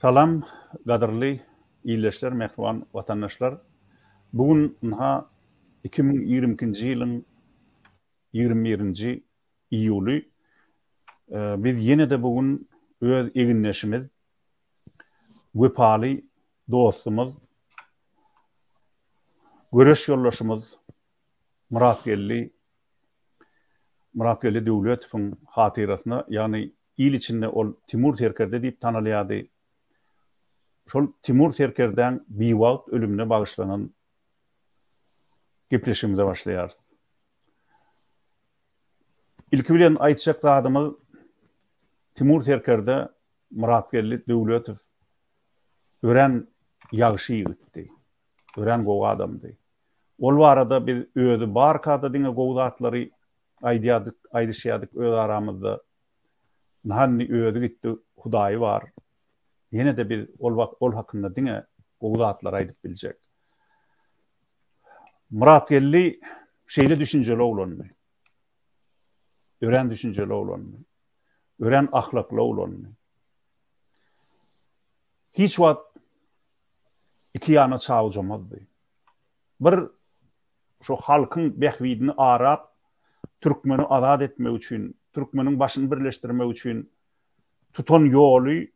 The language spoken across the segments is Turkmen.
Salam gadyrly ildeşler mähriban watandaşlar bu gün ynha 2022-nji ýylyň 21-nji iýuly biz ýene-de bu gün öz egindeşimiz wepaly dostumyz göreş ýoldaşymyz Myratgeldi Myratgeldi Döwletowyň hatyrasyna, ýagny il içinde ol Timur serkerde diýip tanalýardy. Şol Timur serkerdäň biwagt ölümine bagyşlanan gepleşigimize başlaýarys. Ilki bilen aýtjak zadymyz Timur serkerde Myratgeldi Döwletow örän ýagşy ýigitdi. Örän gowy adamdy. Ol barada biz özi barka-da diňe gowy zatlary aýdýardyk, aýdyşýardyk öz aramyzda. Ynha indi özi gitdi, Hudaýy bar. Ýene-de biz ol ol hakynda diňe gowy zatlary aýdyp biljek. Myratgeldi şeýle düşünjeli oglandy. Örän düşünjeli oglandy. Örän ahlakly oglandy. Hiç wagt iki ýana çawjamazdy. Bir şu halkyň bähbidini arap, türkmeni azat etmek üçin, türkmeniň başyny birleşdirmek üçin tutan ýoly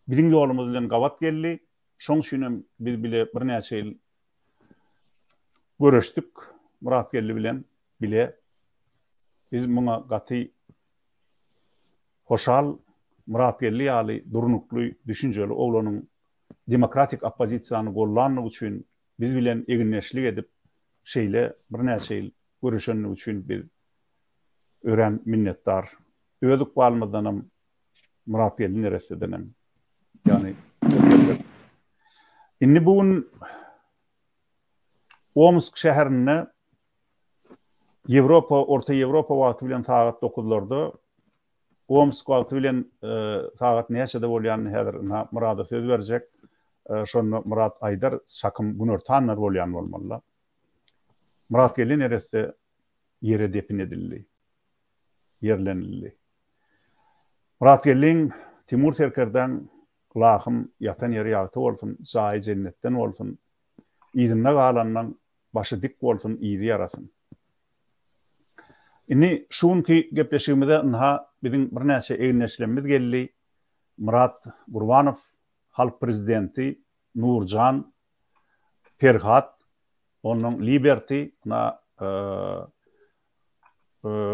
biziň ýolumyz bilen gabat geldi. Şoň üçin hem biz bile birnäçe ýyl göreşdik Myratgeldi bilen bile. Biz muňa gaty hoşal. Myratgeldi ýaly durnukly, düşünjeli oglanyň demokratik oppozisiýany gollandygy üçin, biz bilen egindeşlik edip, şeýle birnäçe ýyl göreşendigi üçin biz örän minnetdar. Öz ykbalymyzdanam, Myratgeldi neressedenem. Ýagny Indi bu gün Omsk şäherinde Ýewropa, Orta Ýewropa wagty bilen sagat dokuzlarda, Omsk wagty bilen sagat näçede bolýanyny häzir ynha Myrada söz berjek. Şonda Myrat aýdar, çakym günortanlar bolýan bolmaly-da. Myratgeldi neresse ýere depin edildi. Ýerlenildi. Myratgeldiň, Timur serkerdäň ylahym ýatan ýeri ýagty bolsun, jaýy jennetden bolsun. Yzynda galanyň başy dik bolsun, yzy ýarasyn. Indi şu günki gepleşigimize ynha biziň birnäçe egindeşlerimiz geldi. Myrat Gurbanow, halk prezidenti, Nurjan, Perhat, onnoň Liberty, ynha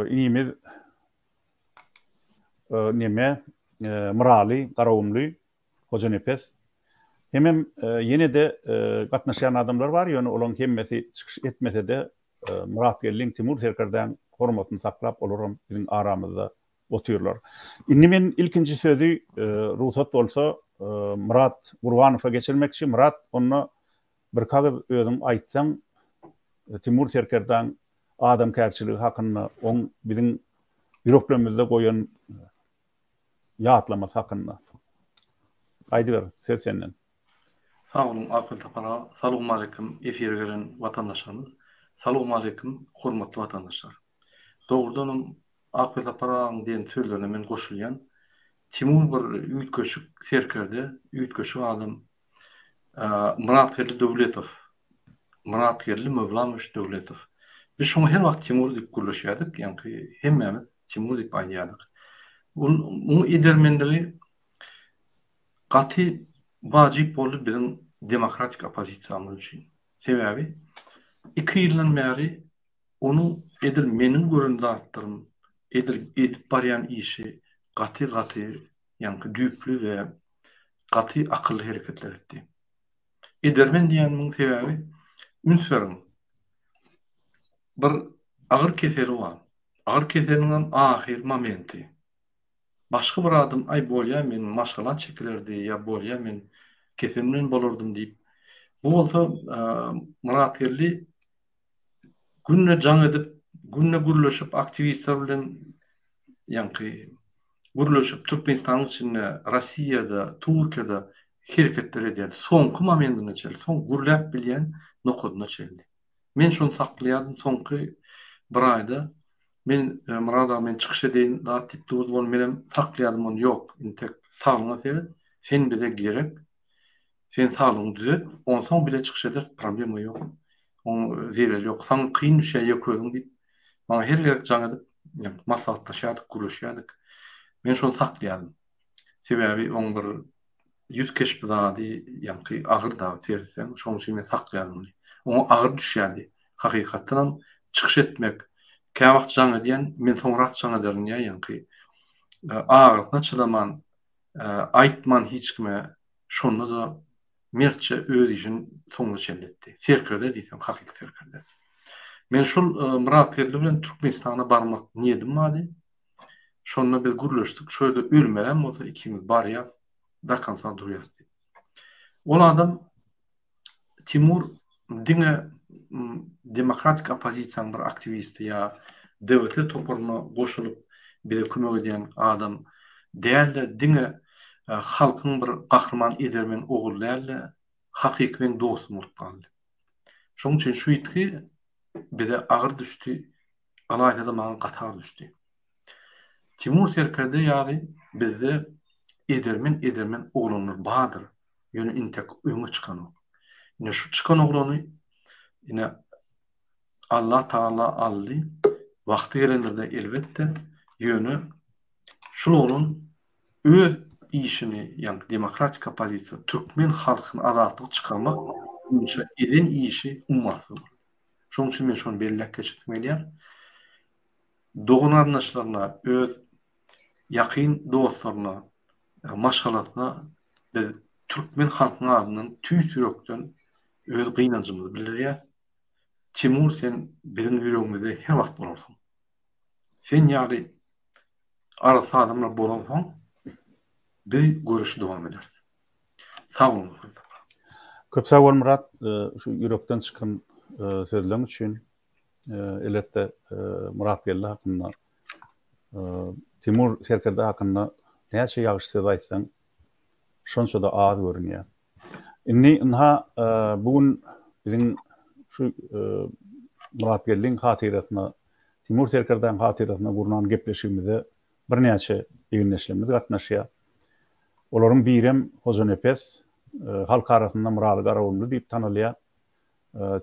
inimiz neme Myraly Garagumly, Hojanepes. Hemem ýene-de gatnaşýan adamlar bar, ýöne olaryň hemmesi çykyş etmese-de, Myratgeldiň, Timur serkerdäň hormatyny saklap, olaram biziň aramyzda otyrlar. Indi men ilkinji sözi rugsat bolsa Myrat Gurbanowa geçirmekçi. Myrat, onda birki agyz özüň aýtsaň, Timur serkerdäň adamkärçiligi hakynda, oň biziň ýüreklerimizde goýan ýatlamasy hakynda. Aýdyber, söz senden. Sag boluň Akgül Sapar aga. Salowmaleýkim efire gelen watandaşlarymyz. Salowmaleýkim hormatly watandaşlar. Dogrudanam Akgül Sapar agaň diýen sözlerine men goşulýan. Timur bir üýtgeşik serkerde, üýtgeşik adam. Myratgeldi Döwletow. Myratgeldi Möwlamowiç Döwletow. Biz şoňa her wagt Timur diýip gürleşýärdik, ýaňky hemmämiz Timur diýip aýdýardyk. Ol oň edermenligi gaty wajyp boldy biziň demokratik oppozisiýamyz üçin. Sebäbi iki ýyldan bäri onuň edil meniň gören zatlarym, edil edip barýan işi gaty-gaty ýaňky düýpli we gaty akylly hereketler etdi. Edermen diýenimiň sebäbi, üns beriň, bir agyr keseli bar. Agyr keseliniňem ahyry momenti. Başga bir adam, aý bolýa men maşgala çekilerdi ýa bolýa men kesel bilen bolardym diýip. Bu bolsa Myratgeldi günde jaň edip, günde gürleşip aktiwistler bilen ýaňky gürleşip Türkmenistanyň içinde, Rossiýada, Türkiýede hereketler edýärdi. Soňky momentine çenli, soň gürläp bilýän nokadyna çenli. Men şony saklaýardym soňky bir aýda. Men Myrat aga men çykyş edeýin zat diýip durdy, ony menem saklaýardym ony ýok, intek saglygyňa seret. Sen bize gerek. Sen saglygyňy düzet, onsoň bile çykyş ederis, problema ýok. Oň zereri ýok. Saňa kyn düşýär ýeke özüň diýip, maňa her gezek jaň edip, maslahatlaşýardyk, gürleşýärdik. Men şony saklaýardym. Sebäbi oň bir ýüz keşbi zady ýaňky agyr dagy seretseň, şonuň üçin men saklaýardym ony. Oňa agyr düşýärdi. Hakykatdanam çykyş etmek, käwagt jaň edýän, men soňrak jaň ederin diýýär ýaňky. Agyrysyna çydaman, aýtman hiç kime, şonda-da mertçe öz işini soňuna çenli etdi. Serkerde diýseň, hakyky serkerde. Men şol Myratgeldi bilen Türkmenistana barmak niýedim bardy. Şonda biz gürleşdik, şo ýerde ölmelem bolsa ikimiz barýas, do konca durýas diýip. Ol adam Timur diňe demokratik oppozisiýanyň bir aktiwisti ýa DWT toparyna goşulyp bize kömek edýän adam däl-de, diňe halkyň bir gahryman edermen ogly däl-de, hakyky meň dostum bolup galdy. Şonuň üçin şu ýitgi bize agyr düşdi, ylaýta-da maňa gaty agyr düşdi. Timur serkerde ýaly bizde edermen-edermen oglanlar bardyr, ýöne intek öňe çykanok. Ine şu çykan oglany ine Allah Tagala aldy, wagty gelendirde elbetde, ýöne şul oglan öz işini, ýagny demokratik oppozisiýa, türkmen halkyny azatlyga çykarmak boýunça eden işi ummasyz boldy. Şonuň üçin men şony belläp geçesim gelýär. Dogan-garyndaşlaryna, öz ýakyn dostlaryna, maşgalasyna biz türkmen halkynyň adyndan tüýs ýürekden öz gynanjymyzy bildirýäs. Timur sen biziň ýüregimizde her wagt bolarsyň. Sen ýaly arassa adamlar bolansoň biz göreşi dowam ederis. Sag boluň. Köp sag bol Myrat, şu ýürekden çykan sözleň üçin. Elbetde Myratgeldi hakynda, Timur serkerde hakynda näçe ýagşy söz aýtsaň, şonça-da az görünýär. Indi ynha bu gün biziň şu Myratgeldiň hatyrasyna, Timur serkerdäň hatyrasyna gurnan gepleşigimize birnäçe egindeşlerimiz gatnaşýar. Olaryň birem Hojanepes, halk arasynda Myraly Garagumly diýip tanalýar.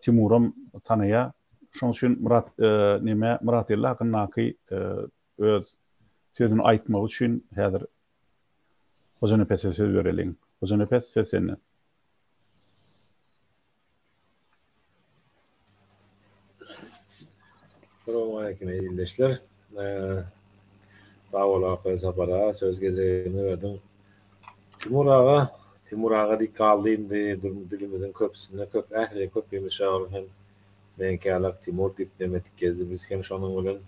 Timuram tanaýar. Şonuň üçin Myrat neme Myratgeldi hakyndaky öz sözüni aýtmagy üçin häzir Hojanepese söz bereliň. Hojanepes söz sende. Salowmaleýkim ildeşler. Sag bol Akgöz Sapar aga söz gezegini berdiň. Timur aga, Timur aga diýip galdy indi dilimiziň köpüsinde köp ähli köpimiz şol hem meňki ýalak Timur diýip nemetik gezdi biz hem şonuň bilen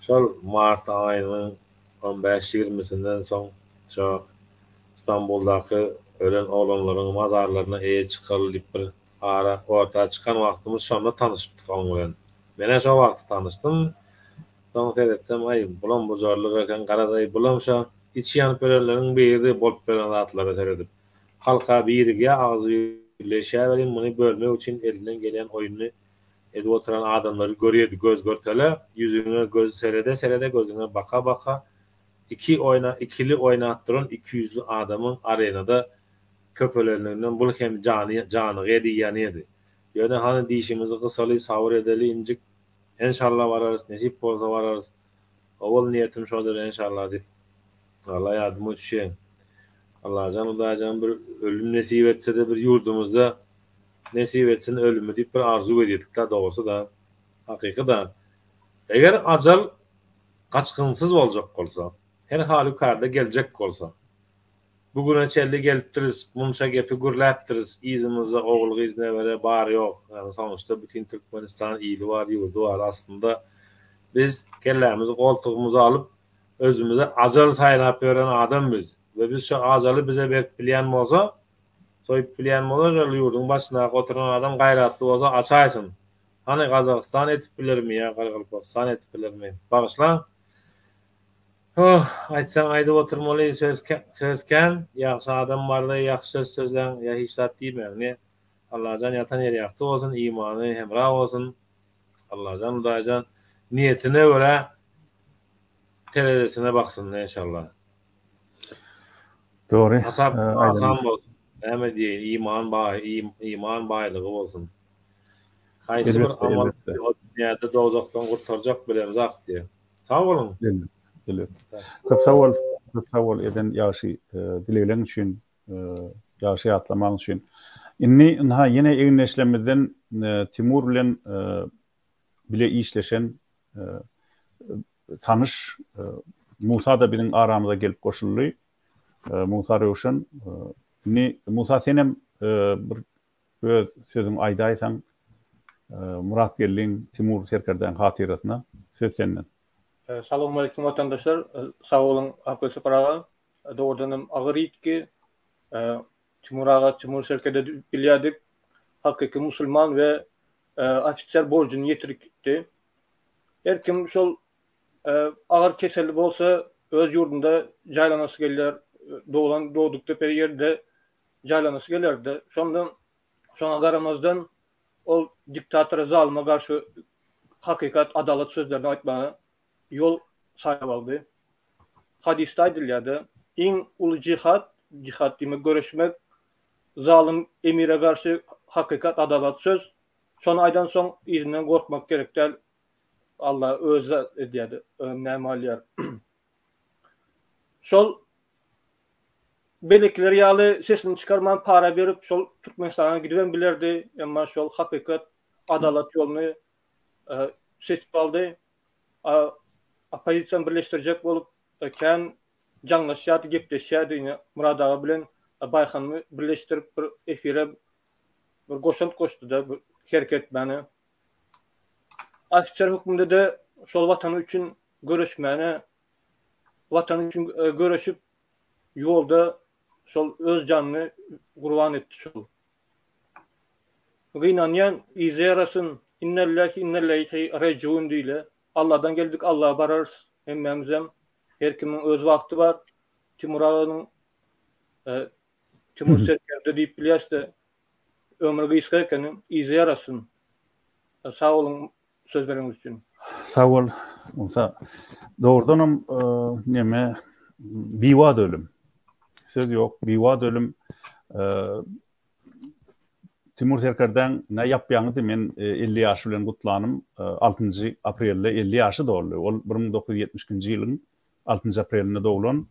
şol mart aýynyň on bäş ýigrimisinden soň şo Stambuldaky ölen oglanlaryň mazarlaryna eýe çykaly diýip bir ara orta çykan wagtymyz şonda tanyşypdyk oň bilen. Menä şo wagty tanyşdym. Soň seretsem aý bulam bujarlyk eken garazaý bulam şo içi ýanyp ölenleriň biri bolup beren zatlara seredip. Halka birigýä agzybirleşýä welin muny bölmek üçin elinden gelýän oýnuny edip oturan adamlary görýedi göz görtele ýüzüňe göz serede serede gözüňe baka baka iki oýna ikili oýnap duran ikiýüzli adamyň arenada köpelenliginden bul hem jany janygy diýýänidi. Ýöne hany dişimizi gysaly sabyr edeli injik enşalla bararys nesip bolsa bararys owal niýetim şodur enşalla diýip walla ýadyma düşýä Allajan Hudaýjan bir ölüm nesip etsede bir ýurdumyzda nesip etsin ölümi diýip bir arzuw edýädikda dogrusy da hakyky da eger ajal gaçgynsyz boljak bolsa her halükarda geljek bolsa Bu güne çenli gelipdiris, munça gepi gürläpdiris, yzymyzda ogul-gyz nebere bar-ýok, ýagny sonuçda bütin Türkmenistan ili bar, ýurdy bar, aslynda biz kellämizi goltugymyza alyp, özümize ajal saýlap ýören adam biz we biz şo ajaly bize berip bilýän bolsa, soýup bilýän bolsa şol ýurduň başyndaky oturan adam gaýratly bolsa açaýsyn. Hany Gazagystan etip bilermi ýa Garagalpagystan etip bilermi? Bagyşlaň. Huh, aýtsaň aýdyp oturmaly söz söz kän, ýagşy adam barda ýagşy söz sözläň ýa hiç zat diýmäň ne Allajan ýatan ýeri ýagty bolsun imany hemra bolsun Allajan Hudaýjan niýetine görä terezisine baksyn enşalla. Dogry. Hasap asan bolsun. Näme diýeýin, iman baý, iman baýlygy bolsun. Haýsy bir amal o dünýäde dowzahdan gurtarjak bilemzak diýe. Sag boluň. Elbetde. Köp sag bol, köp sag bol eden ýagşy dilegleň üçin, ýagşy ýatlamaň üçin. Indi ynha ýene egindeşlerimizden Timur bilen bile işleşen tanyş Musa-da biziň aramyza gelip goşuldy. Musa Röwşen. Indi Musa senem bir öz sözüňi aýdaýsaň Myratgeldiň, Timur serkerdäň hatyrasyna söz senden. Salowmaleýkim watandaşlar. Sag boluň Akgül Sapar aga. Dogrudan hem agyr ýitgi. Timur aga Timur serkerde bilýärdik. Hakyky musulman we ofiser borjuny ýetirip gitdi. Her kim şol agyr keselli bolsa öz ýurdunda jaýlanasy gelýär, doglan dogduk depe ýerde jaýlanasy gelerdi. Şonda şoňa garamazdan ol diktatora zalyma garşy hakykat adalat sözlerini aýtmaga ýol saýlap aldy. Hadysda aýdylýar-da, iň uly jihad, jihad diýmek göreşmek, zalym emire garşy hakykat adalat söz. Şony aýdan soň yzyndan gorkmak gerek däl. Allah özi edýär, näme alýar. Şol belekiler ýaly sesini çykarman para berip şol Türkmenistana gidibem bilerdi, emma şol hakykat adalat ýoluny seçip aldy. Oppozisiýany birleşdirjek bolup kän jaňlaşýardy, gepleşýärdi. Ine Myrat aga bilen Baýhany birleşdirip bir efire bir goşant goşdy-da bu hereket etmäne. Ofiser hökmünde-de şol watany üçin göreşmäne, watany üçin göreşip ýolda şol öz janyny gurban etdi şol. Gynanýan yza ýarasyn, innälillahi innäileýhi rajiun diýle. Alladan geldik Allaha bararys hemmämizem. Her kimiň öz wagty bar. Timur aganyň Timur serkerde diýip bilýäsde ömri gysga ekeni yza ýarasyn. Sag boluň söz bereniňiz üçin. Sag bol Musa. Dogrudanam neme biwagt ölüm. Söz ýok biwagt ölüm. Timur serkerdäň nä ýap-ýaňydy men 50 ýaşy bilen gutlanym altynjy aprelde 50 ýaşy doldy. Ol 1972-nji ýylyň altynjy aprelinde doglan.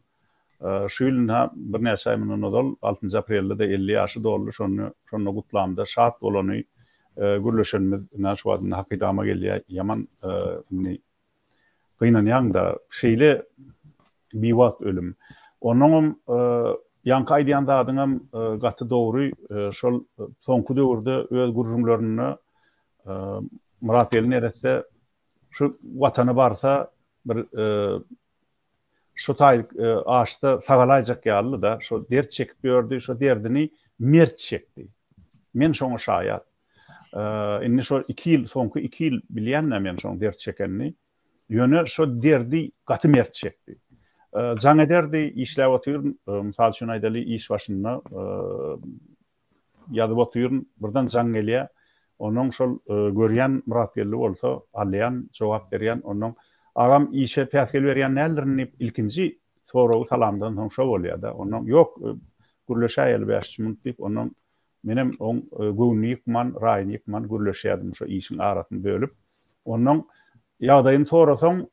Şu ýyl ynha birnäçe aý mundan ozal altynjy aprelde-de 50 ýaşy doldy. Şony şonda gutlamda şat bolany gürleşenimiz ynha şu wagt indi hakydama gelýär. Ýaman indi Gynanýaň-da, şeýle biwagt ölüm. Onnoňam ýaňky aýdýan zadyňam gaty dogry. Şol soňky döwürde öz gürrüňlerinde Myratgeldi neresse şu Watana barsa bir Şo taý aşda sagalaýjak ýalydy-da, şo dert çekip ýördi, şo derdini mert çekdi. Men şoňa şaýat. Indi şo iki ýyl, soňky iki ýyl bilýän-dä men şoň dert çekenini. Ýöne şo derdi gaty mert çekdi. Jaň ederdi, işläp otyryn, mysal üçin aýdaly, iş başynda Ýazyp otyryn, birden jaň gelýär. Onnoň şol görýän Myratgeldi bolsa, alýan, jogap berýän. Onnoň, Agam, işe päsgel berýän däldirin diýip, ilkinji soragy salamdan soň şo bolýar-da. Onnoň, Ýok, gürleşäýeli bäş-üç minut diýip, onnoň menem oň göwnüni ýykman, raýyny ýykman gürleşýärdim şo işiň arasyny bölüp. Onnoň ýagdaýyny sorasaň,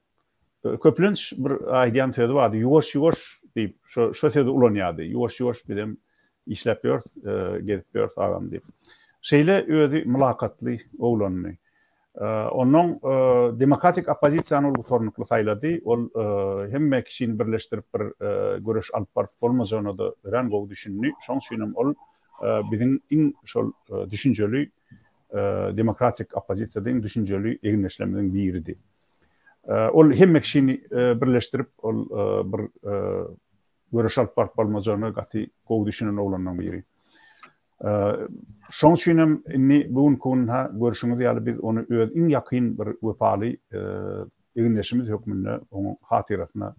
Köplenç bir aýdýan sözi bardy, ýuwaş-ýuwaş diýip, şo şo sözi ulanýardy. Ýuwaş-ýuwaş bizem işläp ýörüs, gezip ýörüs agam diýip. Şeýle özi mylakatly oglandy. Onnoň demokratik oppozisiýany ol gutarnykly saýlady. Ol hemme kişini birleşdirip bir göreş alyp baryp bolmajagyna-da örän gowy düşündi. Şoň üçinem ol biziň iň şol düşünjeli demokratik oppozisiýada iň düşünjeli egindeşlerimiziň biridi. Ol hemme kişini birleşdirip, ol bir göreş alyp baryp bolmajagyna gaty gowy düşünen oglanlaryň biri. Şoň üçin hem indi bu günki gün ha görşüňiz ýaly biz ony öz iň ýakyn bir wepaly egindeşimiz hökmünde onuň hatyrasyna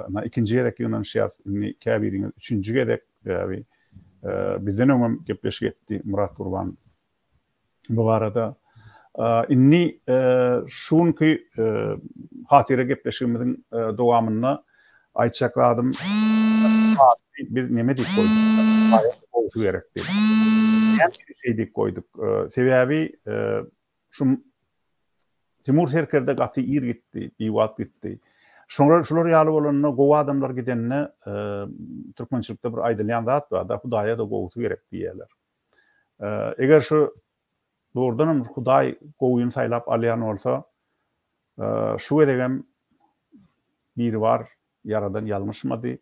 na ikinji gezek ýygnanyşýarys. Indi käbiriňiz üçünji gezek, sebäbi bizden öňem gepleşik etdi Myrat Gurban Bu barada indi şu günki hatyra gepleşigimiziň dowamynda aýtjak zadym. biz neme diýip goýduk? Hudaýa gowusy gerek diýip. Näme üçin şeý diýip goýduk? Sebäbi şu Timur serkerde gaty ir gitdi, biwagt gitdi. Şoňra şular ýaly bolanda gowy adamlar gidende türkmençilikde bir aýdylýan zat bar-da, Hudaýa-da gowusy gerek diýýärler. Eger şu dogrudanam Hudaý gowyny saýlap alýan bolsa, şu gezegem Biribar Ýaradan ýalňyşmady,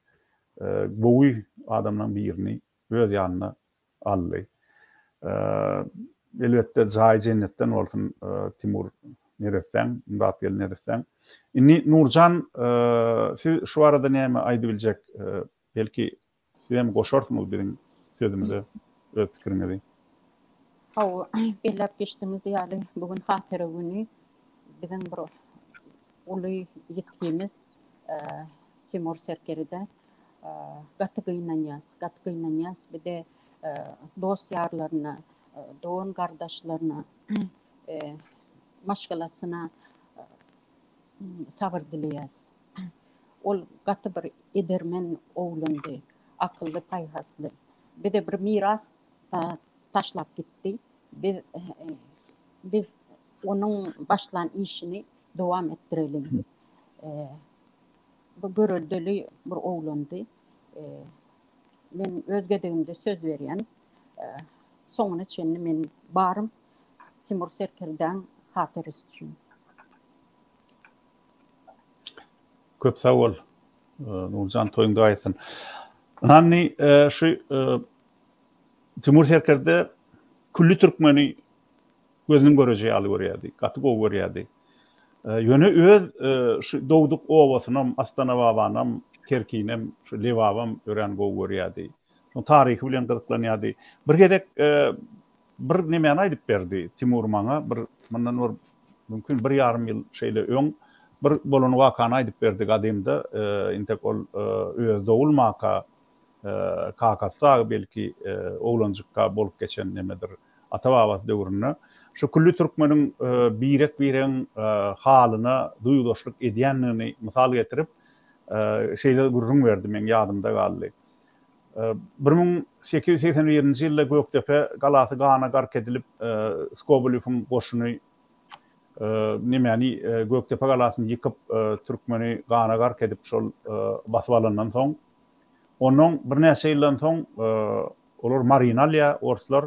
gowy adamlaryň birini öz ýanyna aldy. Elbetde jaýy jennetden bolsun Timur neressäň, Myratgeldi neressäň. Indi Nurjan siz şu barada näme aýdybiljek? Belki siz hem goşarsyňyz biziň sözümize öz pikiriňizi. Hawa, belläp geçdiňiz ýaly, bu gün hatyra güni. Biziň bir uly ýitgimiz Timur Serkeride. Gaty gynanýas, gaty gynanýas. Bir-de dost-ýarlaryna, dogan-gardaşlaryna, maşgalasyna sabyr dileýäs. Ol gaty bir edermen oglandy, akylly, paýhasly. Bize bir miras taşlap gitdi. Biz biz onuň başlan işini dowam etdireliň. Bu göreldeli bir oglandy. Men öz gezegimde söz berýän. Soňuna çenli men barym Timur serkerdäň hatyrasy üçin. Köp sag bol. Nurjan toýuň doga etsin. Ynanny şu Timur serkerde külli türkmeni gözüniň göreji ýaly görýärdi. Gaty gowy görýärdi. Ýöne öz şu dogduk obasynam, Astanababanam, Kerkinem, şu Lebabam örän gowy görýärdi. Şoň taryhy bilen gyzyklanýardy. Bir gezek bir nemäni aýdyp berdi Timur maňa, bir mundan bir mümkin bir ýarym ýyl şeýle öň bir bolan wakany aýdyp berdi gadymda, intek ol özi dogulmaka, kakasy dagy belki oglanjykka bolup geçen nemedir, ata-babasy döwründe şu külli türkmeniň birek-biregiň halyna duýgudaşlyk edýändigini mysal getirip, şeýle gürrüň berdi, meň ýadymda galdy. 1881-nji ýylda Gökdepe galasy gana gark edilip, Skobelewiň goşuny nemäni Gökdepe galasyny ýykyp, türkmeni gana gark edip şol basyp alandan soň, ondan birnäçe ýyldan soň olar Maryny alýar orslar.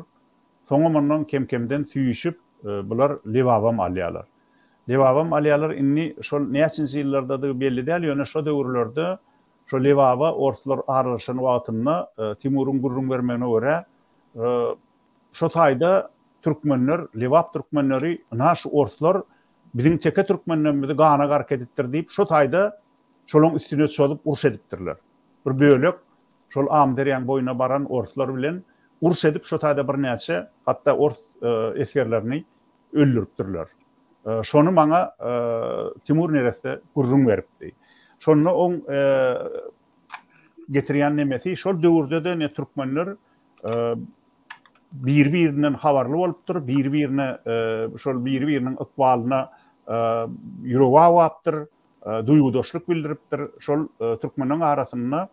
Soňam ondan kem-kemden süýşüp bular Lebabam alýarlar. Lebabam alýarlar, indi şol näçinji ýyllardadygy belli däl, ýöne şo döwürlerde Şo Lebaba orslar aralaşan wagtynda Timuryň gürrüň bermegine görä, şo taýda türkmenler, Lebap türkmenleri, ynha şu orslar biziň teke türkmenlerimizi gana gark edipdir diýip, şo taýda şolaň üstüne çozup uruş edipdirler. Bir bölek şol Amyderýaň boýuna baran orslar bilen uruş edip şo taýda birnäçe hatda ors esgerlerini öldüripdirler. Şony maňa Timur neresse gürrüň beripdi. Şonda oň getirýän nemesi şol döwürde-de ne türkmenler biri-birinden habarly bolupdyr, biri-birine şol biri-biriniň ykbalyna ýüregi awapdyr, duýgudaşlyk bildiripdir. Şol türkmenleriň arasynda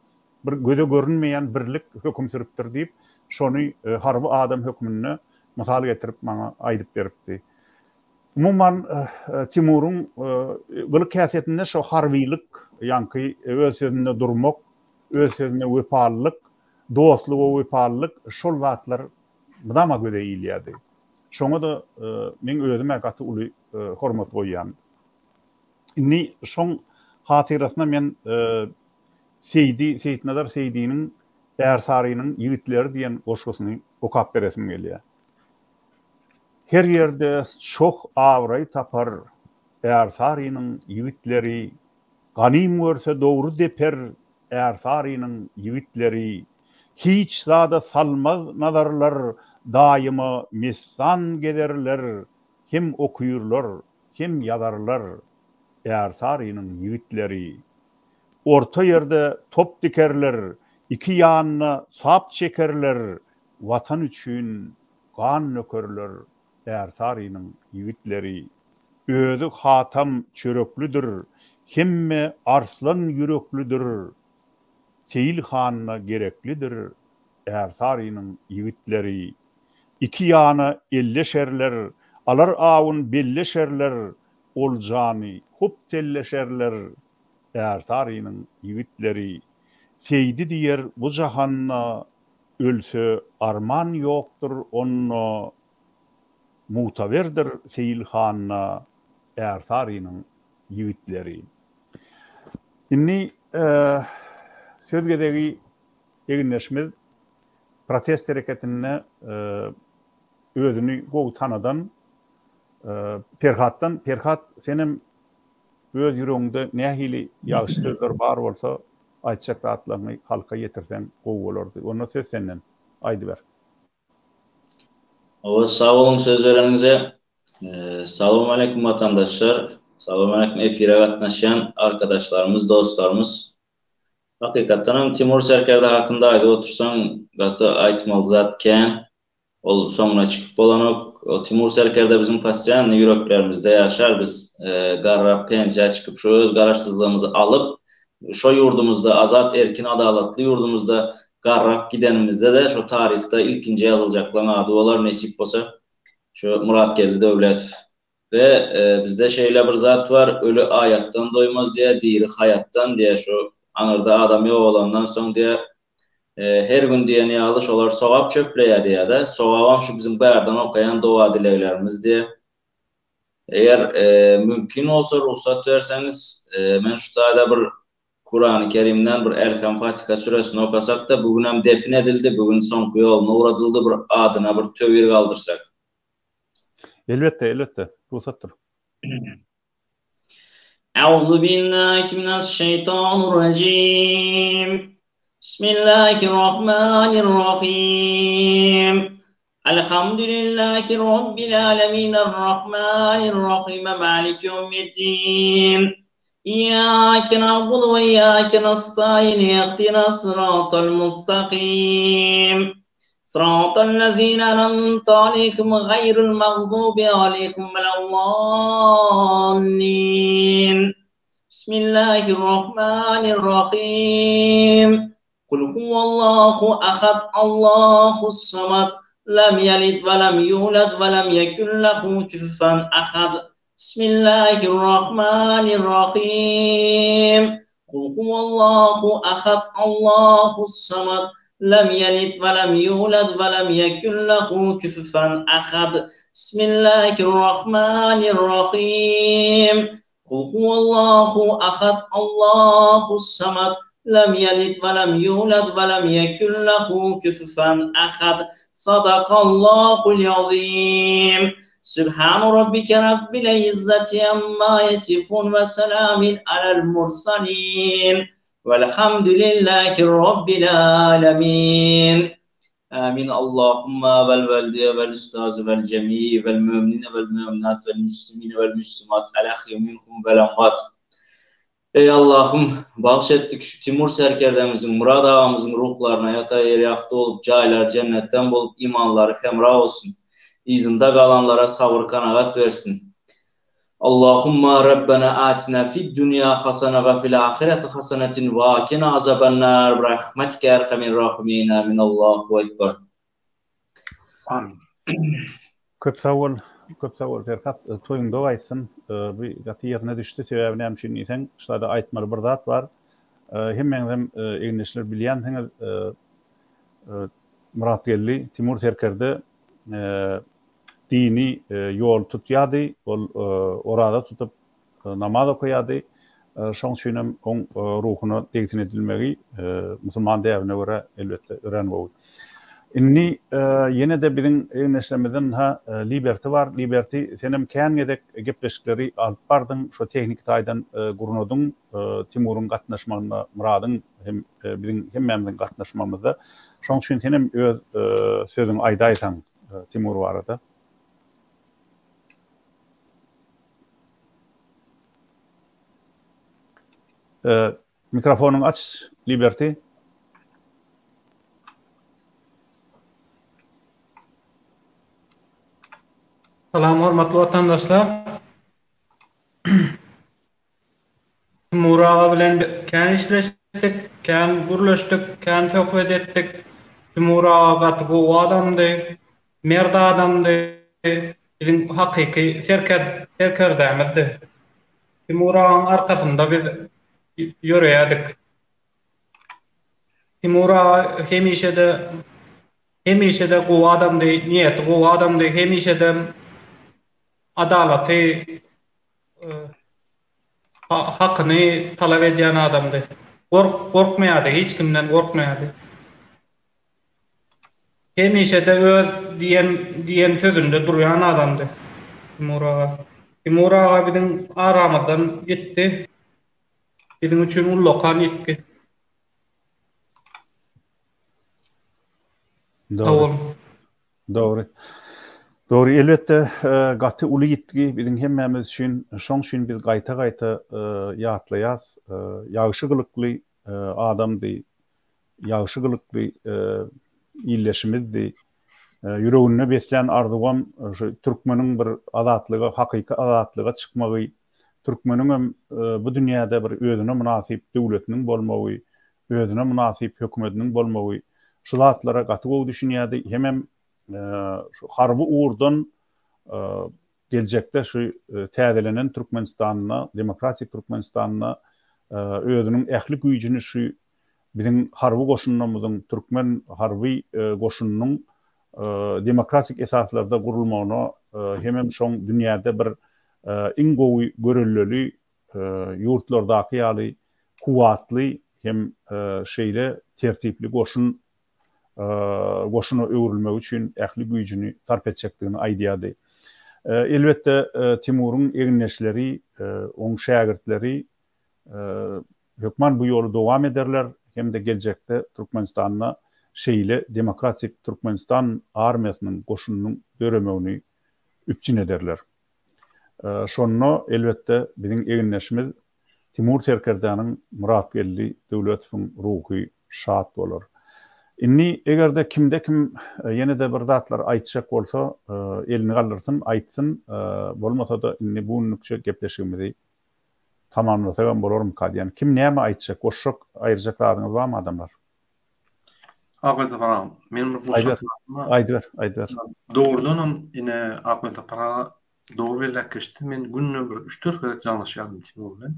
bir göze görünmeýän birlik höküm sürüpdir diýip, şony harby adam hökmünde mysal getirip maňa aýdyp beripdi. Umuman, Timuryň gylyk-häsiýetinde şo harbylyk, ýaňky öz sözünde durmak, öz sözüne wepalylyk, dostluga wepalylyk, şol zatlar mydama göze ilýärdi. Şoňa-da meň özüm-ä gaty uly hormat goýýan. Indi şoň hatyrasyna men Seýdi, Seýitnazar Seýdiniň Ärsarynyň ýigitleri diýen goşgusyny okap beresim gelýär. Her ýerde çoh abraý tapar Ärsarynyň ýigitleri, Ganym görse dogry deper Ärsarynyň ýigitleri. Hiç zada salmaz nazarlar, Daýyma messan gezerler, Hem okyrlar, hem ýazarlar Ärsarynyň ýigitleri. Orta ýerde top dikerler, Iki ýanyna sap çekerler, Watan üçin gan dökerler Ärsarynyň ýigitleri. Özi hatam çöreklidir, Hemme arslan ýüreklidir. Seýil hanyna gereklidir Ärsarynyň ýigitleri. Iki ýana elleşerler, Alar awun belleşerler, Oljany hup telleşerler Ärsarynyň ýigitleri. Seýdi diýer bu jahanda, Ölse arman ýokdur onda, Mugtaberdir Seýil handa Ärsarynyň ýigitleri. Indi söz gezegi egindeşimiz protest hereketinde özüni gowy tanadan Perhatdan. Perhat senem öz ýüregiňde nähili ýagşy sözler bar bolsa aýtjak zatlaryňy halka ýetirseň gowy bolardy. Onda söz senden. Aýdyber. Hawa sag boluň söz bereniňize. Salowmaleýkim watandaşlar. Salowmaleýkim efire gatnaşýan arkadaşlarymyz, dostlarymyz. Hakykatdan hem Timur serkerde hakynda aýdyp otursaň gaty aýtmaly zat kän. Ol soňuna çykyp bolanok. O Timur serkerde biziň postoýanny ýüreklerimizde ýaşar. Biz garrap pensiýa çykyp şu öz garaşsyzlygymyzy alyp şo ýurdumyzda azat erkin adalatly ýurdumyzda garrap gidenimizde-de şo taryhda ilkinji ýazyljaklaň ady bolar nesip bolsa şu Myratgeldi Döwletow. We bizde şeýle bir zat bar öli aýatdan doýmaz diýä diri haýatdan diýä şu aňyrda adam ýogalandan soň diýä her gün diýen ýaly şolar sogap çöpleýä diýä-de sogabam şu biziň bärden okaýan doga-dileglerimiz diýä. Eger mümkin bolsa rugsat berseňiz men şu taýda bir Kurany Kerimden bir Elham Fatiha süresini okasakda bu günem defin edildi bu gün soňky ýoluna ugradyldy bir adyna bir töwir galdyrsak. Elbetde elbetde rugsatdyr. Euzubillahi mineşşeýtanirrajim. Bismillahirrahmanirrahim. Elhamdülillahi Rabbil alemin Errahmanirrahim Maliki ýevmiddin. Iyyake na'budu ve iyyake nestaîn Ihdinas sıratal mustaqim. Sıratal lezîne en'amte aleyhim gayril mağdubi aleyhim veleddâllin. Bismillahirrahmanirrahim. Kul huwallahu ahad Allahus samad lem yelid ve lem yulad ve lem yekun lehu küfüven ahad. Bismillahirrahmanirrahim. Kul huwallahu ahad Allahus samad lem yelid ve lem yulad ve lem yekun lehu küfüven ahad. Bismillahirrahmanirrahim. Kul huwallahu ahad Allahus samad lem yelid ve lem yulad ve lem yekun lehu küfüven ahad. Sadakallahul azim. Sübhan rabbike rabbil izzeti amma yasifun ve selamin alel mursalin. Velhamdülillahi rabbil alemin. Amin. Allahumma vel veliye vel üstazi vel cemii vel müminine vel müminat vel müslimine vel müslimat el ahya minhum vel emvat. Eý Allahym, bagyş etdik şu Timur serkerdemiziň, Myrat agamyzyň ruhlaryna ýatar ýeri ýagty bolup, jaýlary jennetden bolup, imanlary hemra bolsun. Yzynda galanlara sabyr-kanagat bersin. Allahumma Rabbena atina fid dunya hasana we fil ahireti hasanetin we kina azabannar bi rahmetike erhamer rahimin amin Allahu ekber. Amin. Köp sag bol, köp sag bol Perhat. Toýuň dogaýsyn. Bu gaty ýerine düşdi. Sebäbi näme üçin diýseň, şurada aýtmaly bir zat bar. Hemmäňizem egindeşler bilýänsiňiz, Myratgeldi Timur serkerde dini ýol tutýardy, ol oraza tutup namaz okaýardy. Şoň üçin hem oň ruhuna degsin edilmegi musulman däbine görä elbetde örän gowy. Indi ýene-de biziň egindeşlerimizden ha Liberty bar. Liberty senem kän gezek gepleşikleri alyp bardyň, şo tehniki taýdan gurnadyň Timuryň gatnaşmagynda, Myradyň hem biziň hemmämiziň gatnaşmagymyzda. Şoň üçin senem öz sözüňi aýdaýsaň. Timur barada. Mikrofonyňy aç, Liberty. Salam hormatly watandaşlar. Timur aga bilen kän işleşdik. Kän gürleşdik, kän söhbet etdik. Timur aga gaty gowy adamdy, mert adamdy, biziň hakyky serker serkerdämizdi. Timur agaň arkasynda biz ýöreýärdik. Timur aga hemişe-de hemişe-de gowy adamdy, niýeti gowy adamdy, hemişe-de adalaty hakyny talap edýän adamdy. Gork gorkmaýardy, hiç kimden gorkmaýardy. Hemişe-de öz diýen diýen sözünde durýan adamdy Timur aga. Timur aga biziň aramyzdan gitdi. Biziň üçin ullakan ýitgi. Sag boluň. Dogry. Dogry, elbetde, gaty uly ýitgi biziň hemmämiz üçin. Şoň üçin biz gaýta-gaýta ýatlaýas. Ýagşy gylykly adamdy, ýagşy gylykly ildeşimizdi. Ýüreginde beslän arzuwam şu türkmeniň bir azatlyga, hakyky azatlyga çykmagy, türkmeniňem bu dünýäde bir özüne mynasyp döwletiniň bolmagy, özüne mynasyp hökümetiniň bolmagy, şu zatlara gaty gowy düşünýärdi. Hemem şu harby ugurdan geljekde şu täzelenen Türkmenistanda, demokratik Türkmenistanda özüniň ähli güýjüni şu biziň harby goşunymyzyň, türkmen harby goşunynyň demokratik esaslarda gurulmagyna hemem şoň dünýäde bir iň gowy görelleli ýurtlardaky ýaly kuwwatly hem şeýle tertipli goşun goşuna öwrülmegi üçin ähli güýjüni sarp etjekdigini aýdýardy. Elbetde, Timuryň egindeşleri, oň şägirtleri hökman bu ýoly dowam ederler hem-de geljekde Türkmenistanda şeýle demokratik Türkmenistan armiýasynyň, goşunynyň döremegini üpjün ederler. Şonda, elbetde, biziň egindeşimiz Timur serkerdäniň Myratgeldi Döwletowyň ruhy şat bolar. Indi, eger-de kimde-kim ýene-de bir zatlar aýtjak bolsa, elini galdyrsyn, aýtsyn, bolmasa-da indi bu günlükçe gepleşigimizi tamamlasagam bolarmyka diýýän. Kim näme aýtjak, goşjak, aýyrjak zadyňyz barmy, adamlar? Akmesapar agam, meniň bir goşjak zadym bar. Aýdyber, aýdyber. Dogrudanam ine Akmesapar aga dogry belläp geçdi. Men günde bir üç-dört gezek jaňlaşýardym Timur bilen.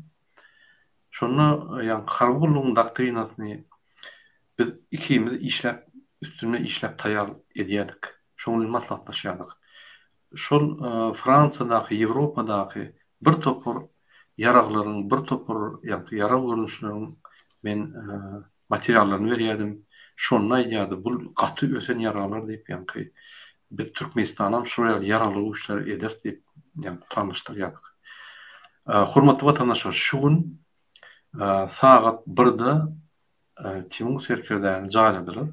Şonda ýaňky harby gullugyň doktrinasyny biz ikimiz işläp, üstünde işläp taýýar edýärdik. Şoň bilen maslahatlaşýardyk. Şol Fransiýadaky, Ýewropadaky bir topar ýaraglaryň, bir topar ýaňky ýarag görnüşleriniň men materiallaryny berýärdim. Şonda aýdýardy, bul gaty ösen ýaraglar diýip, ýaňky biz Türkmenistanam şol ýaly ýaragly güýçler ederis diýip, ýaňky planlaşdyrýardyk. Hormatly watandaşlar, şu gün sagat birde Timur serkerdäni jaýladylar.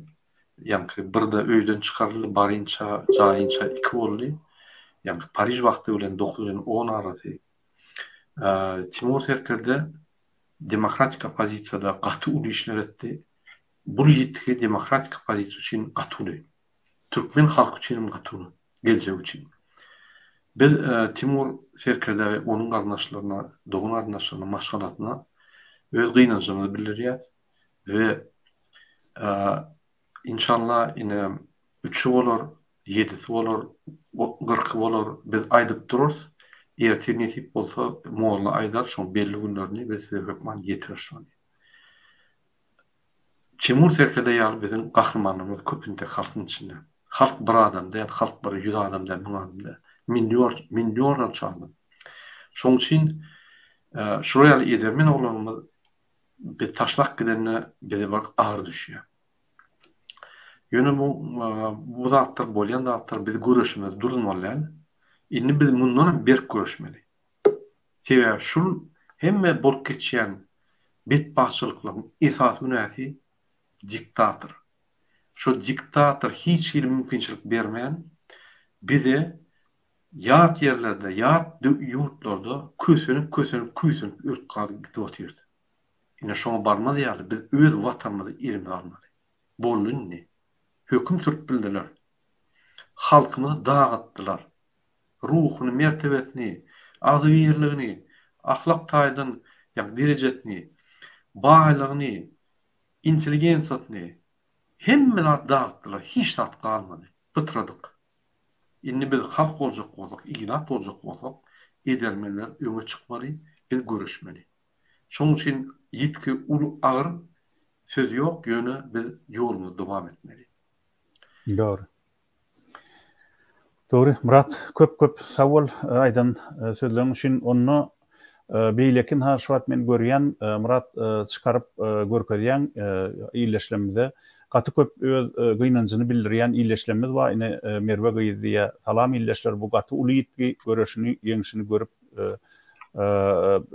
Ýaňky birde öýden çykaryldy, barynça, jaýynça iki boldy. Ýaňky Pariž wagty bilen dokuz bilen on arasy. Timur serkerde demokratik oppozisiýada gaty uly işler etdi. Bul ýitgi demokratik oppozisiýa üçin gaty uly. Türkmen halky üçin hem gaty uly, geljek üçin. Biz Timur serkerdä we onuň garyndaşlaryna, dogan-garyndaşlaryna, maşgalasyna öz gynanjymyzy bildirýäs we Inşallah ine üçi bolar, ýedisi bolar, gyrky bolar biz aýdyp durarys. Ertir nesip bolsa molla aýdar şoň belli günlerini biz size hökman ýetireris şony. Timur serkerde ýaly biziň gahrymanlarymyz köp intek halkyň içinde. Halk bir adam däl, halk bir ýüz adam däl, müň adam däl. Million, millionlarça adam. Şoň üçin şular ýaly edermen oglanymyz biz taşlap gidende bize bir agyr düşýär. Ýöne bu bu zatlar bolýan zatlar biz göreşimizi durdurmaly däl. Indi biz mundan hem berk göreşmeli. Sebäbi şul hemme bolup geçýän betbagtçylyklaryň esasy günäsi diktator. Şo diktator hiç hili mümkinçilik bermän bize ýat ýerlerde, ýat ýurtlarda kösenip-kösenip, küýsenip ölüp galyp gidip otyrys. Ine şoňa barmaz ýaly biz öz watanymyzy elimize almaly. Boldy indi. Höküm sürüp bildiler. Halkymyzy dagytdylar. Ruhuny, mertebesini, agzybirligini, ahlak taýdan ýagny derejesini, baýlygyny. intelligensiýasyny, hemme zat dagytdylar, hiç zat galmady. Pytradyk. Indi biz halk boljak bolsak, ilat boljak bolsak, edermenler öňe çykmaly, biz göreşmeli. Şonuň üçin ýitgi uly agyr, söz ýok, ýöne biz ýolumyzy dowam etmeli. Dogry. Dogry Myrat köp köp sag bol aýdan sözleriň üçin onda beýleki ynha şu wagt men görýän Myrat çykaryp görkezýäň ildeşlerimize gaty köp öz gynanjyny bildirýän ildeşlerimiz bar ine Merwe gyz diýýä salam ildeşler bu gaty uly ýitgi göreşini ýeňşini görüp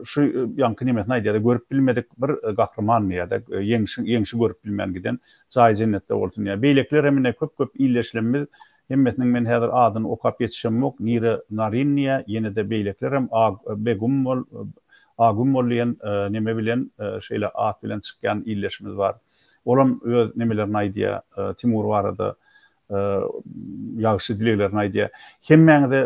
şu ýaňky nemesini aýdýar-da, görüp bilmedik bir gahryman diýýär-de, ýeňşi, ýeňşi görüp bilmän giden, jaýy jennetde bolsun diýýär. Beýlekiler hem ine köp-köp ildeşlerimiz, hemmesiniň men häzir adyny okap ýetişemok, Nire Narin diýýär, ýene-de beýlekiler hem Ag, Begum bol, Agüm bol diýen neme bilen, şeýle at bilen çykýan ildeşimiz bar. Olam öz nemelerini aýdýar, Timur barada ýagşy dileglerini aýdýar. Hemmäňize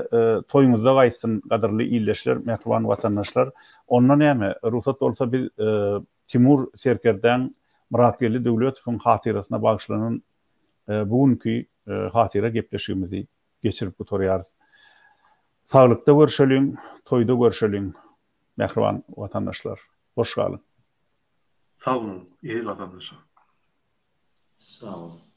toýuňyzda gaýtsyn, gadyrly ildeşler, mähriban watandaşlar. Onda näme, rugsat bolsa biz Timur serkerdäň Myratgeldi Döwletowyň hatyrasyna bagyşlanan bu günki hatyra gepleşigimizi geçirip gutarýarys. Saglykda görşeliň, toýda görşeliň, mähriban watandaşlar. Hoş galyň. Sag boluň, eziz watandaşlar. Sag boluň.